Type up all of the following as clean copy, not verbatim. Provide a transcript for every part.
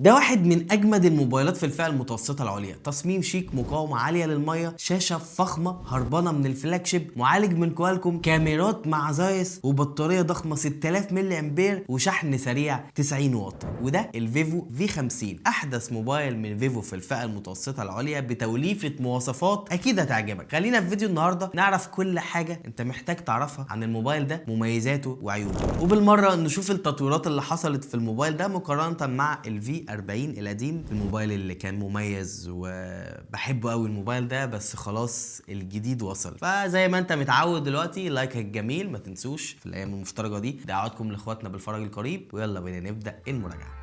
ده واحد من اجمد الموبايلات في الفئة المتوسطة العليا، تصميم شيك، مقاومة عالية للميه، شاشة فخمة هربانه من ال flagship، معالج من كوالكوم، كاميرات مع زايس، وبطاريه ضخمة 6000 ملي امبير، وشحن سريع 90 واط. وده الفيفو V 50، احدث موبايل من فيفو في الفئة المتوسطة العليا بتوليفه مواصفات اكيد هتعجبك. خلينا في فيديو النهارده نعرف كل حاجة انت محتاج تعرفها عن الموبايل ده، مميزاته وعيوبه، وبالمره نشوف التطويرات اللي حصلت في الموبايل ده مقارنة مع ال V 40 القديم، الموبايل اللي كان مميز وبحبه قوي الموبايل ده، بس خلاص الجديد وصل. فزي ما انت متعود دلوقتي like الجميل ما تنسوش في الايام المفترجه دي، دعواتكم لاخواتنا بالفرج القريب، ويلا بينا نبدا المراجعة.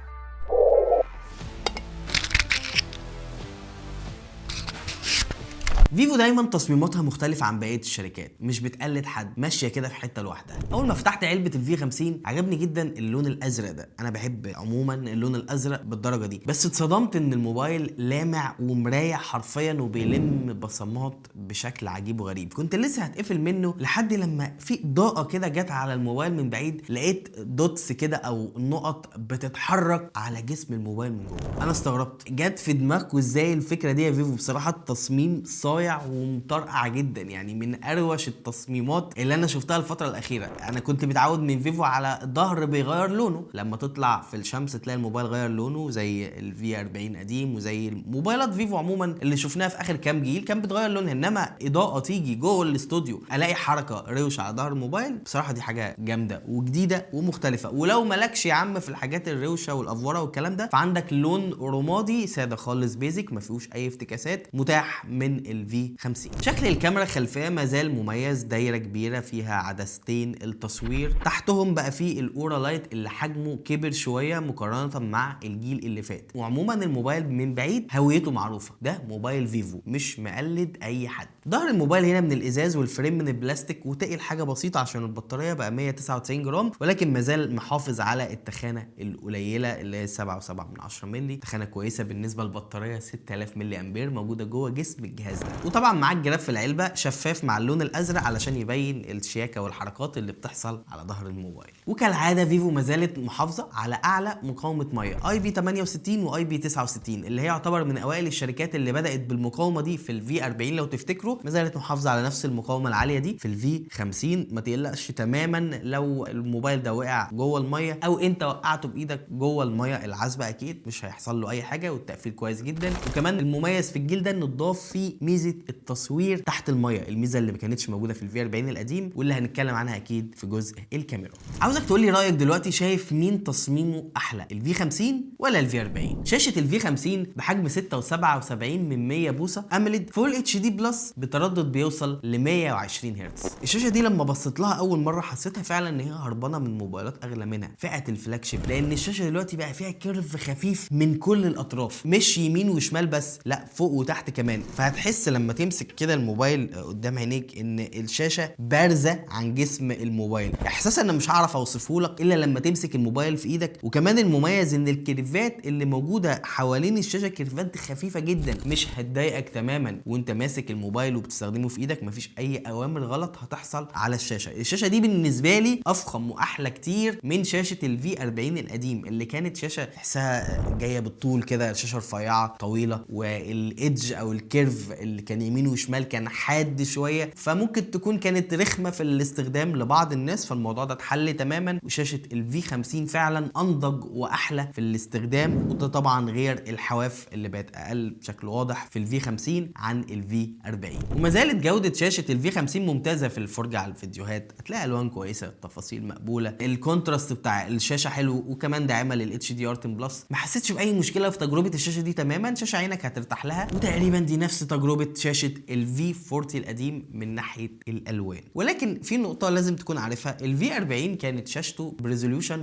فيفو دايما تصميماتها مختلفة عن بقية الشركات، مش بتقلد حد، ماشية كده في حتة لوحدها. أول ما فتحت علبة ال V 50 عجبني جدا اللون الأزرق ده، أنا بحب عموما اللون الأزرق بالدرجة دي، بس اتصدمت إن الموبايل لامع ومراية حرفيا وبيلم بصمات بشكل عجيب وغريب. كنت لسه هتقفل منه لحد لما في إضاءة كده جت على الموبايل من بعيد، لقيت dots كده أو نقط بتتحرك على جسم الموبايل من جوه. أنا استغربت، جت في دماغكم إزاي الفكرة دي يا فيفو؟ بصراحة التصميم صايع ومطرقع جدا، يعني من اروش التصميمات اللي انا شفتها الفترة الاخيرة. انا كنت متعود من فيفو على ظهر بيغير لونه، لما تطلع في الشمس تلاقي الموبايل غير لونه زي ال V 40 قديم وزي موبايلات فيفو عموما اللي شفناها في اخر كام جيل كان بتغير لونها، انما اضاءه تيجي جوه الاستوديو الاقي حركة روشه على ظهر الموبايل، بصراحة دي حاجة جامدة وجديدة ومختلفة. ولو مالكش يا عم في الحاجات الروشه والافوره والكلام ده، فعندك لون رمادي ساده خالص basic ما فيهوش اي افتكاسات، متاح من ال V 50. شكل الكاميرا الخلفية ما زال مميز، دايرة كبيرة فيها عدستين التصوير، تحتهم بقى فيه ال aura light اللي حجمه كبر شوية مقارنة مع الجيل اللي فات. وعموما الموبايل من بعيد هويته معروفة، ده موبايل فيفو مش مقلد اي حد. ظهر الموبايل هنا من الازاز وال frame من البلاستيك، وتقل حاجة بسيطة عشان البطارية بقى 199 جرام، ولكن ما زال محافظ على التخانه القليلة اللي هي 7.7 مللي، تخانه كويسة بالنسبة للبطاريه 6000 ملي امبير موجودة جوه جسم الجهاز ده. وطبعا معاك جراب في العلبة شفاف مع اللون الازرق علشان يبين الشياكه والحركات اللي بتحصل على ظهر الموبايل. وكالعادة فيفو ما زالت محافظة على اعلى مقاومة مية IP 68 و IP 69، اللي هي يعتبر من اوائل الشركات اللي بدات بالمقاومه دي في ال V 40 لو تفتكروا، ما زالت محافظة على نفس المقاومة العالية دي في ال V 50. ما تقلقش تماما لو الموبايل ده وقع جوه المية او انت وقعته بايدك جوه المية العذبة، اكيد مش هيحصل له اي حاجة، والتقفيل كويس جدا. وكمان المميز في الجيل ده انه اتضاف فيه ميزة التصوير تحت المية، الميزة اللي ما كانتش موجودة في ال V 40 القديم واللي هنتكلم عنها اكيد في جزء الكاميرا. عاوزك تقول لي رايك دلوقتي، شايف مين تصميمه احلى، ال V 50 ولا ال V 40؟ شاشة ال V 50 بحجم 6.77 من 100 بوصه AMOLED full HD plus بتردد بيوصل ل 120 هرتز. الشاشة دي لما بصيت لها اول مرة حسيتها فعلا ان هي هربانه من موبايلات اغلى منها، فئة ال flagship، لان الشاشة دلوقتي بقى فيها curve خفيف من كل الاطراف، مش يمين وشمال بس، لا فوق وتحت كمان. فهتحس لما تمسك كده الموبايل قدام عينيك ان الشاشة بارزة عن جسم الموبايل، احساس انا مش هعرف اوصفه لك الا لما تمسك الموبايل في ايدك. وكمان المميز ان ال curve ات اللي موجودة حوالين الشاشة curve ات خفيفة جدا، مش هتضايقك تماما وانت ماسك الموبايل وبتستخدمه في ايدك، مفيش اي اوامر غلط هتحصل على الشاشة. الشاشة دي بالنسبة لي افخم واحلى كتير من شاشة ال V 40 القديم اللي كانت شاشة تحسها جاية بالطول كده، شاشة رفيعة طويلة، وال edge او ال curve اللي كان يمين وشمال كان حاد شوية، فممكن تكون كانت رخمة في الاستخدام لبعض الناس، فالموضوع ده اتحل تماما. وشاشه ال V 50 فعلا انضج واحلى في الاستخدام، وده طبعا غير الحواف اللي بقت اقل بشكل واضح في ال V 50 عن ال V 40. وما زالت جوده شاشة ال V 50 ممتازة في الفرجة على الفيديوهات، هتلاقي الوان كويسة، التفاصيل مقبولة، ال contrast بتاع الشاشة حلو، وكمان داعمه لل HDR 10 plus. ما حسيتش باي مشكلة في تجربه الشاشة دي تماما، شاشة عينك هترتاح لها. وتقريبا دي نفس تجربه شاشة ال V 40 القديم من ناحية الالوان. ولكن في نقطة لازم تكون عارفها، ال V 40 كانت شاشته ب resolution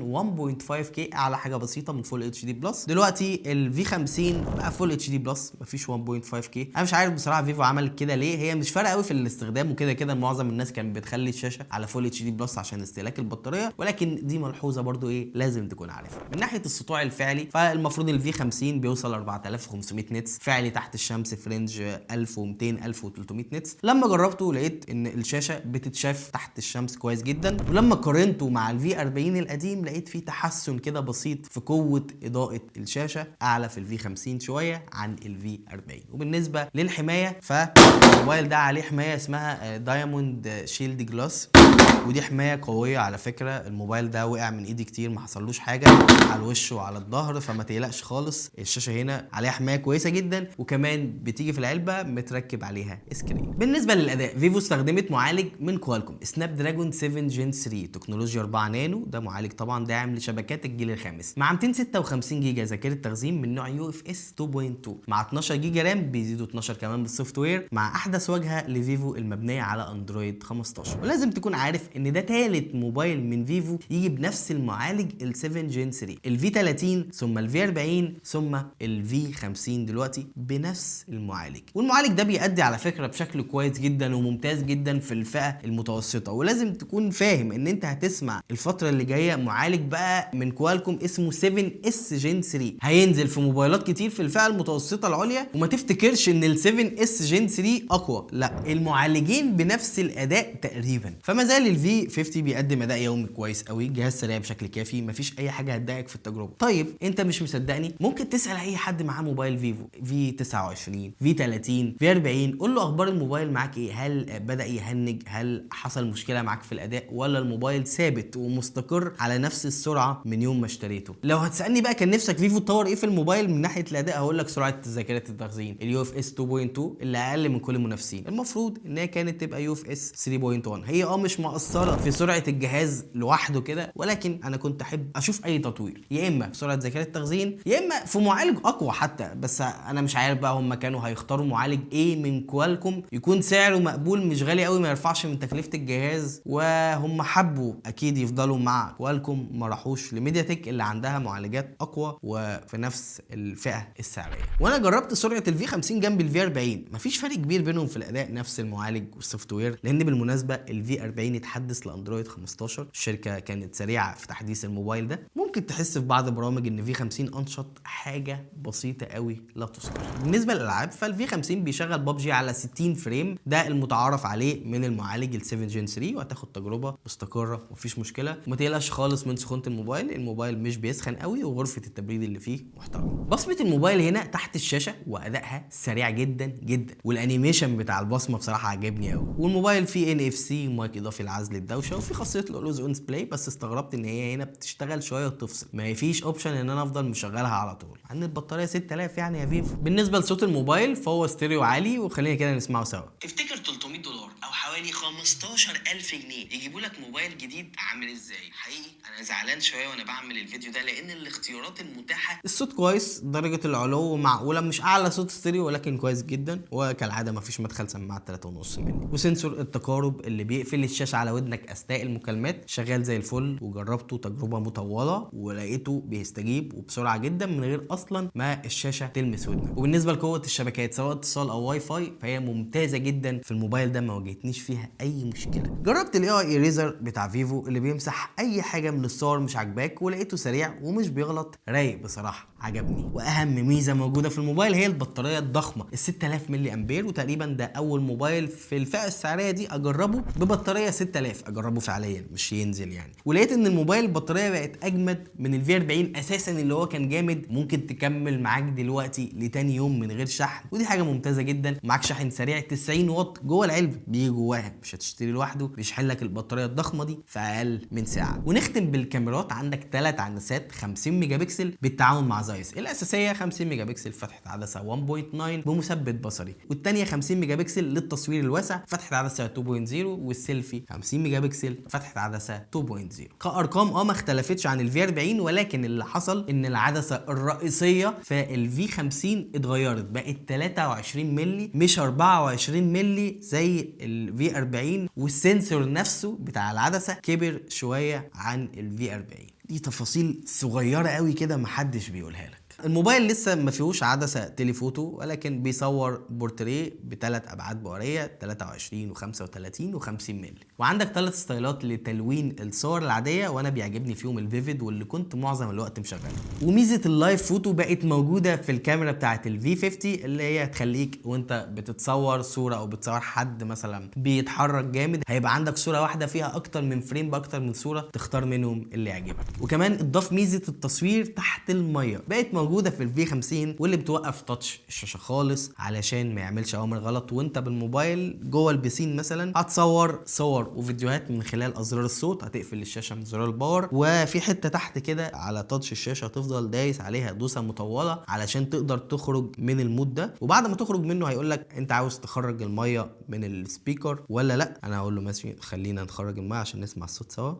1.5 K، اعلى حاجة بسيطة من full HD plus. دلوقتي ال V 50 بقى full HD plus، مفيش 1.5 K. انا مش عارف بصراحة فيفو عملت كده ليه، هي مش فارقه قوي في الاستخدام، وكده كده معظم الناس كانت بتخلي الشاشة على full HD plus عشان استهلاك البطارية، ولكن دي ملحوظة برضو ايه لازم تكون عارفها. من ناحية السطوع الفعلي، فالمفروض ال V 50 بيوصل 4500 nits فعلي تحت الشمس في range 1000 1200 1300 nits. لما جربته لقيت ان الشاشة بتتشاف تحت الشمس كويس جدا، ولما قارنته مع ال V40 القديم لقيت فيه تحسن كده بسيط في قوة اضاءه الشاشة، اعلى في ال V50 شوية عن ال V40. وبالنسبة للحماية فالموبايل ده عليه حماية اسمها Diamond Shield Glass، ودي حماية قوية على فكرة. الموبايل ده وقع من ايدي كتير ما حصلوش حاجة على الوش وعلى الظهر، فما تقلقش خالص، الشاشة هنا عليها حماية كويسة جدا، وكمان بتيجي في العلبة متركب عليها screen. بالنسبة للاداء، فيفو استخدمت معالج من كوالكوم Snapdragon 7 Gen 3 تكنولوجيا 4 نانو. ده معالج طبعا داعم لشبكات الجيل الخامس، مع 256 جيجا ذاكره تخزين من نوع UFS 2.2، مع 12 جيجا RAM، بيزيدوا 12 كمان بال software، مع احدث واجهه لفيفو المبنية على اندرويد 15. ولازم تكون عارف ان ده ثالث موبايل من فيفو يجي بنفس المعالج ال 7 Gen 3، ال V30 ثم ال V40 ثم ال V50 دلوقتي بنفس المعالج. والمعالج ده بيأدي على فكرة بشكل كويس جدا وممتاز جدا في الفئة المتوسطه. ولازم تكون فاهم ان انت هتسمع الفترة اللي جاية معالج بقى من كوالكوم اسمه 7S Gen 3 هينزل في موبايلات كتير في الفئة المتوسطة العليا، وما تفتكرش ان ال 7S Gen 3 اقوى، لا، المعالجين بنفس الاداء تقريبا. فما زال ال V50 بيقدم اداء يومي كويس قوي، جهاز سريع بشكل كافي، مفيش اي حاجة هتضايقك في التجربة. طيب انت مش مصدقني؟ ممكن تسال اي حد معاه موبايل فيفو V29 V30 V40، قول له اخبار الموبايل معاك ايه، هل بدا يهنج، هل حصل مشكلة معاك في الاداء، ولا الموبايل ثابت ومستقر على نفس السرعة من يوم ما اشتريته. لو هتسالني بقى كان نفسك فيفو تطور ايه في الموبايل من ناحية الاداء، هقول لك سرعة ذاكره التخزين ال UFS 2.2 اللي اقل من كل المنافسين، المفروض ان هي كانت تبقى UFS 3.1. هي مش مقصرة في سرعة الجهاز لوحده كده، ولكن انا كنت احب اشوف اي تطوير، يا اما في سرعة ذاكره التخزين يا اما في معالج اقوى حتى. بس انا مش عارف بقى هم كانوا هيختاروا معالج ايه من كوالكوم يكون سعره مقبول، مش غالي قوي، ما يرفعش من تكلفة الجهاز. وهم حبوا اكيد يفضلوا مع كوالكوم، ما راحوش لميديا تك اللي عندها معالجات اقوى وفي نفس الفئة السعرية. وانا جربت سرعة ال V50 جنب ال V40، مفيش فرق كبير بينهم في الاداء، نفس المعالج وال software، لان بالمناسبة ال V40 اتحدث لاندرويد 15، الشركة كانت سريعة في تحديث الموبايل ده. ممكن تحس في بعض برامج ان V50 انشط حاجة بسيطة قوي لا تذكر. بالنسبة للالعاب فال V50 بيشغل ببجي على 60 frame، ده المتعارف عليه من المعالج ال 7 Gen 3، وهتاخد تجربه مستقره ومفيش مشكلة. وما تقلقش خالص من سخونة الموبايل، الموبايل مش بيسخن قوي، وغرفه التبريد اللي فيه محترمه. بصمة الموبايل هنا تحت الشاشة وادائها سريع جدا جدا، وال animation بتاع البصمة بصراحة عجبني قوي. والموبايل فيه NFC، مايك اضافي لعزل الدوشة، وفي خاصية ال always on display، بس استغربت ان هي هنا بتشتغل شوية وتفصل، ما فيش option ان انا افضل مشغلها على طول، مع ان البطارية 6000 يعني يا فيفو. بالنسبة لصوت الموبايل فهو ستيريو عالي، وخلينا كده نسمعه سوا. تفتكر $300 او حوالي 15000 جنيه يجيبوا لك موبايل جديد عامل ازاي؟ حقيقي انا زعلان شوية وانا بعمل الفيديو ده، لان الاختيارات المتاحة الصوت كويس، درجه العلو معقولة، مش اعلى صوت ستيريو ولكن كويس جدا، وكالعادة مفيش مدخل سماعه 3.5 مللي، و sensor التقارب اللي بيقفل الشاشة على ودنك اثناء المكالمات شغال زي الفل، وجربته تجربه مطولة ولقيته بيستجيب وبسرعة جدا من غير اصلا ما الشاشة تلمس ودنك. وبالنسبة لقوه الشبكات سواء اتصال او واي فاي فهي ممتازة جدا في الموبايل ده، ما واجهتنيش فيها اي مشكلة. جربت ال AI eraser بتاع فيفو اللي بيمسح اي حاجة من الصور مش عاجباك، ولقيته سريع ومش بيغلط، رايق بصراحة، عجبني. واهم ميزة موجودة في الموبايل هي البطارية الضخمة ال 6000 ملي امبير، وتقريبا ده اول موبايل في الفئة السعرية دي اجربه ببطاريه 6000، اجربه فعليا مش ينزل يعني. ولقيت ان الموبايل البطارية بقت اجمد من ال V40 اساسا اللي هو كان جامد، ممكن تكمل معاك دلوقتي لتاني يوم من غير شحن، ودي حاجة ممتازة جدا. معاك شاحن سريع 90 واط جوه العلبة، بيجي جواها مش هتشتري لوحده، بيشحن لك البطارية الضخمة دي في اقل من ساعة. ونختم بالكاميرات، عندك 3 عدسات 50 ميجا بكسل بالتعاون مع زايس، الاساسية 50 ميجا بكسل فتحه عدسة 1.9 بمثبت بصري، والثانية 50 ميجا بكسل للتصوير الواسع فتحه عدسة 2.0، والسيلفي 50 ميجا بكسل فتحه عدسة 2.0. كارقام ما اختلفتش عن ال V40، ولكن اللي حصل ان العدسة الرئيسية في ال V50 اتغيرت، بقت 23 مللي مش 24 مللي زي ال V40، وال sensor نفسه بتاع العدسة كبر شوية عن ال V40. دي تفاصيل صغيرة قوي كده محدش بيقولها لك. الموبايل لسه ما فيهوش عدسة telephoto، ولكن بيصور بورتريه بثلاث ابعاد بعريه 23 و35 و50 مللي، وعندك ثلاث ستايلات لتلوين الصور العاديه، وانا بيعجبني فيهم ال vivid واللي كنت معظم الوقت مشغله. وميزه ال live photo بقت موجودة في الكاميرا بتاعه ال V50، اللي هي تخليك وانت بتتصور صوره او بتصور حد مثلا بيتحرك جامد، هيبقى عندك صوره واحدة فيها اكتر من frame باكتر من صوره تختار منهم اللي يعجبك. وكمان اتضاف ميزة التصوير تحت المية، بقت موجودة في ال V50، واللي بتوقف touch الشاشة خالص علشان ما يعملش اوامر غلط وانت بالموبايل جوه البسين مثلا. هتصور صور وفيديوهات من خلال ازرار الصوت، هتقفل الشاشة من زرار ال power، وفي حتة تحت كده على touch الشاشة هتفضل دايس عليها دوسة مطولة علشان تقدر تخرج من ال mode ده. وبعد ما تخرج منه هيقول لك انت عاوز تخرج المية من ال speaker ولا لا. انا هقول له ماشي، خلينا نخرج المية عشان نسمع الصوت سوا.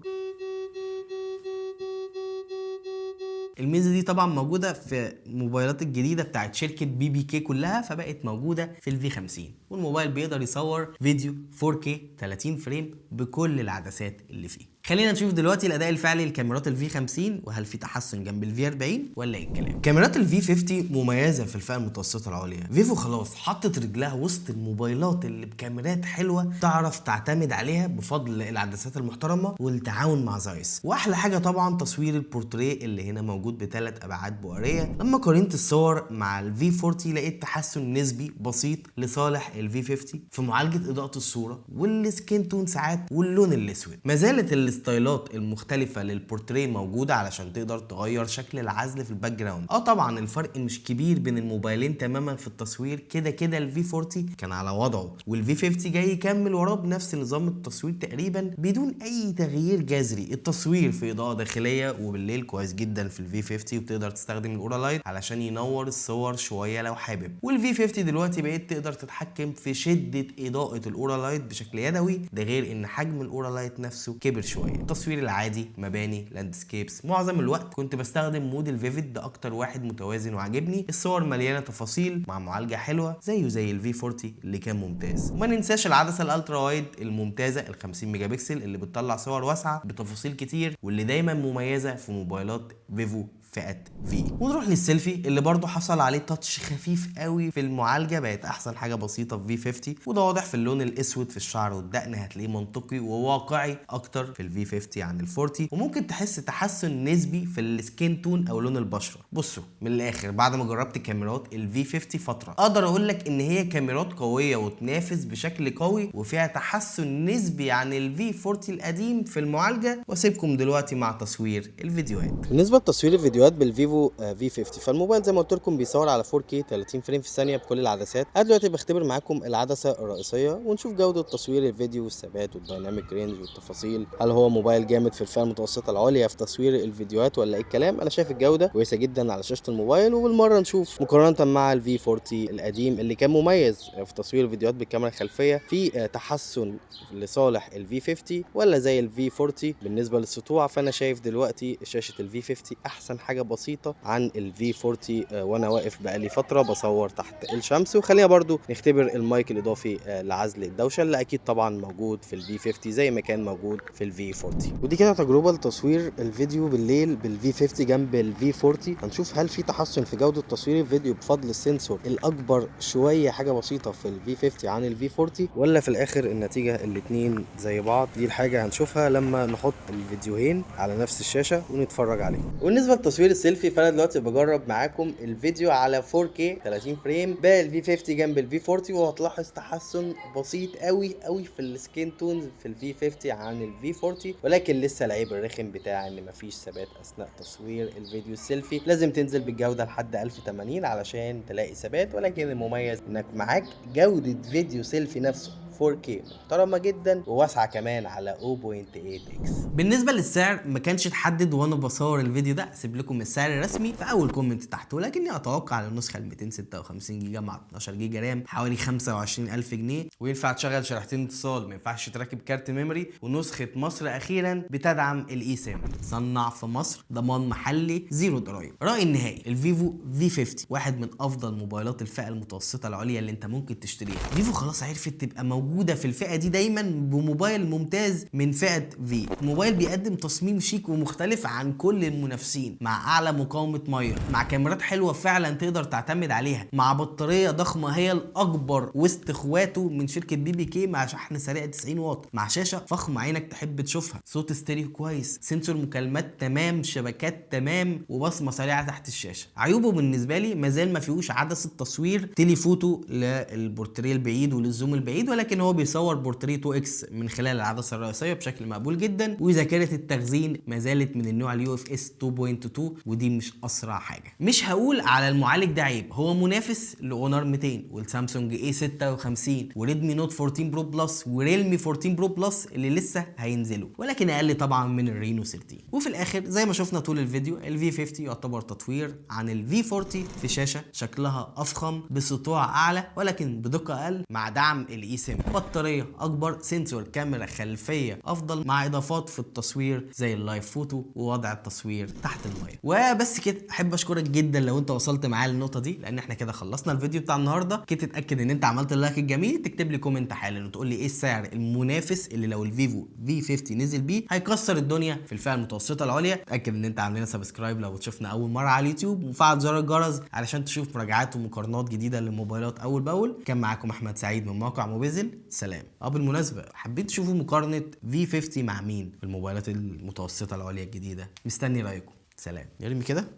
الميزة دي طبعا موجودة في الموبايلات الجديدة بتاعت شركة BBK كلها، فبقت موجودة في ال V50. والموبايل بيقدر يصور فيديو 4K 30 frame بكل العدسات اللي فيه. خلينا نشوف دلوقتي الاداء الفعلي لكاميرات ال V50، وهل في تحسن جنب ال V40 ولا ايه الكلام. كاميرات ال V50 مميزة في الفئة المتوسطة العليا. فيفو خلاص حطت رجلها وسط الموبايلات اللي بكاميرات حلوة تعرف تعتمد عليها بفضل العدسات المحترمة والتعاون مع زايس. واحلى حاجة طبعا تصوير البورتريه اللي هنا موجود بثلاث ابعاد بعريه. لما قارنت الصور مع ال V40 لقيت تحسن نسبي بسيط لصالح ال V50 في معالجة اضاءه الصورة وال skin tone ساعات واللون الاسود. ما زالت الستايلات المختلفة للبورتريه موجودة علشان تقدر تغير شكل العزل في ال background. طبعا الفرق مش كبير بين الموبايلين تماما في التصوير، كده كده ال V40 كان على وضعه وال V50 جاي يكمل وراه بنفس نظام التصوير تقريبا بدون اي تغيير جذري. التصوير في اضاءه داخلية وبالليل كويس جدا في ال V50، وبتقدر تستخدم ال Aura Light علشان ينور الصور شوية لو حابب. وال V50 دلوقتي بقيت تقدر تتحكم في شده اضاءه ال Aura Light بشكل يدوي، ده غير ان حجم ال Aura Light نفسه كبر شوية. التصوير العادي مباني landscapes معظم الوقت كنت بستخدم mode ال vivid، ده اكتر واحد متوازن وعاجبني. الصور مليانة تفاصيل مع معالجة حلوة زيه زي ال V40 اللي كان ممتاز. وما ننساش العدسة ال ultra wide الممتازة ال 50 ميجا بكسل اللي بتطلع صور واسعة بتفاصيل كتير واللي دايما مميزة في موبايلات فيفو فئة V. ونروح للسيلفي اللي برضو حصل عليه touch خفيف قوي في المعالجة، بقت احسن حاجة بسيطة في V50، وده واضح في اللون الاسود في الشعر والدقن، هتلاقيه منطقي وواقعي اكتر في ال V50 عن ال 40، وممكن تحس تحسن نسبي في ال skin tone او لون البشرة. بصوا من الاخر، بعد ما جربت كاميرات ال V50 فترة اقدر اقول لك ان هي كاميرات قوية وتنافس بشكل قوي وفيها تحسن نسبي عن ال V40 القديم في المعالجة. واسيبكم دلوقتي مع تصوير الفيديوهات. بالنسبة لتصوير الفيديوهات بالفيفو V50، فالموبايل زي ما قلت لكم بيصور على 4K 30 frame في الثانية بكل العدسات. انا دلوقتي بختبر معاكم العدسة الرئيسية ونشوف جوده تصوير الفيديو والثبات وال dynamic range والتفاصيل. هل هو موبايل جامد في الفئة المتوسطة العليا في تصوير الفيديوهات ولا ايه الكلام؟ انا شايف الجودة كويسة جدا على شاشة الموبايل، وبالمره نشوف مقارنة مع ال V40 القديم اللي كان مميز في تصوير الفيديوهات بالكاميرا الخلفية، في تحسن لصالح ال V50 ولا زي ال V40؟ بالنسبة للسطوع فانا شايف دلوقتي شاشة ال V50 احسن حاجة بسيطة عن ال V40، وانا واقف بقالي فترة بصور تحت الشمس. وخلينا برضو نختبر المايك الاضافي لعزل الدوشة اللي اكيد طبعا موجود في ال V50 زي ما كان موجود في ال V40. ودي كده تجربه لتصوير الفيديو بالليل بال V50 جنب ال V40، هنشوف هل في تحسن في جوده تصوير الفيديو بفضل ال sensor الاكبر شوية حاجة بسيطة في ال V50 عن ال V40، ولا في الاخر النتيجة الاتنين زي بعض. دي الحاجة هنشوفها لما نحط الفيديوهين على نفس الشاشة ونتفرج عليهم. وبالنسبة لتصوير السيلفي فانا دلوقتي بجرب معاكم الفيديو على 4K 30 frame بال V50 جنب ال V40، وهتلاحظ تحسن بسيط قوي قوي في ال skin tones في ال V50 عن ال V40، ولكن لسه العيب الرخم بتاع ان مفيش ثبات اثناء تصوير الفيديو السيلفي، لازم تنزل بالجودة لحد 1080 علشان تلاقي ثبات. ولكن المميز انك معاك جوده فيديو سيلفي نفسه 4K محترمه جدا وواسعه كمان على 0.8x. بالنسبة للسعر ما كانش اتحدد وانا بصور الفيديو ده، اسيب لكم السعر الرسمي في اول comment تحت، ولكني اتوقع على النسخة ال 256 جيجا مع 12 جيجا RAM حوالي 25000 جنيه، وينفع تشغل شريحتين اتصال، ما ينفعش تركب كارت memory. ونسخة مصر اخيرا بتدعم ال eSIM، صنع في مصر، ضمان محلي، zero ضرايب. رايي النهائي الفيفو V50 واحد من افضل موبايلات الفئة المتوسطة العليا اللي انت ممكن تشتريها. فيفو خلاص عرفت تبقى موجودة موجودة في الفئة دي دايما بموبايل ممتاز من فئة في. موبايل بيقدم تصميم شيك ومختلف عن كل المنافسين، مع اعلى مقاومة مية، مع كاميرات حلوة فعلا تقدر تعتمد عليها، مع بطارية ضخمة هي الاكبر وسط اخواته من شركة BBK، مع شحن سريع 90 واط، مع شاشة فخمة عينك تحب تشوفها، صوت ستيريو كويس، sensor مكالمات تمام، شبكات تمام، وبصمه سريعة تحت الشاشة. عيوبه بالنسبة لي مازال ما فيهوش عدسة تصوير telephoto للبورتريه البعيد ولل zoom البعيد، ولكن هو بيصور بورتريه 2 X من خلال العدسة الرئيسية بشكل مقبول جدا. وذاكره التخزين ما زالت من النوع ال UFS 2.2، ودي مش اسرع حاجة. مش هقول على المعالج ده عيب، هو منافس ل Honor 200 والسامسونج A 56 و Redmi Note 14 Pro Plus و Realme 14 Pro Plus اللي لسه هينزلوا، ولكن اقل طبعا من ال Reno 13. وفي الاخر زي ما شفنا طول الفيديو، ال V 50 يعتبر تطوير عن ال V 40 في شاشة شكلها افخم بسطوع اعلى ولكن بدقة اقل، مع دعم ال eSIM، بطارية اكبر، sensor كاميرا خلفية افضل، مع اضافات في التصوير زي ال live photo ووضع التصوير تحت المية. وبس كده، احب اشكرك جدا لو انت وصلت معايا للنقطة دي، لان احنا كده خلصنا الفيديو بتاع النهارده. كده تتاكد ان انت عملت ال like الجميل، تكتب لي comment حالا وتقول لي ايه السعر المنافس اللي لو ال Vivo V 50 نزل بيه هيكسر الدنيا في الفئة المتوسطة العليا. اتاكد ان انت عامل لنا subscribe لو بتشوفنا اول مرة على اليوتيوب، وفعل زر الجرس علشان تشوف مراجعات ومقارنات جديدة للموبايلات اول باول. كان معاكم احمد سعيد من موقع موبيزل، سلام. بالمناسبة، حبيت تشوفوا مقارنة V 50 مع مين في الموبايلات المتوسطة العليا الجديدة؟ مستني رايكم. سلام. يرمي كده،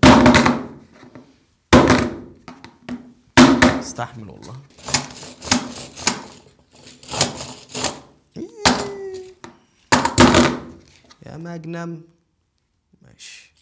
استحمل والله. يا مجنم، ماشي.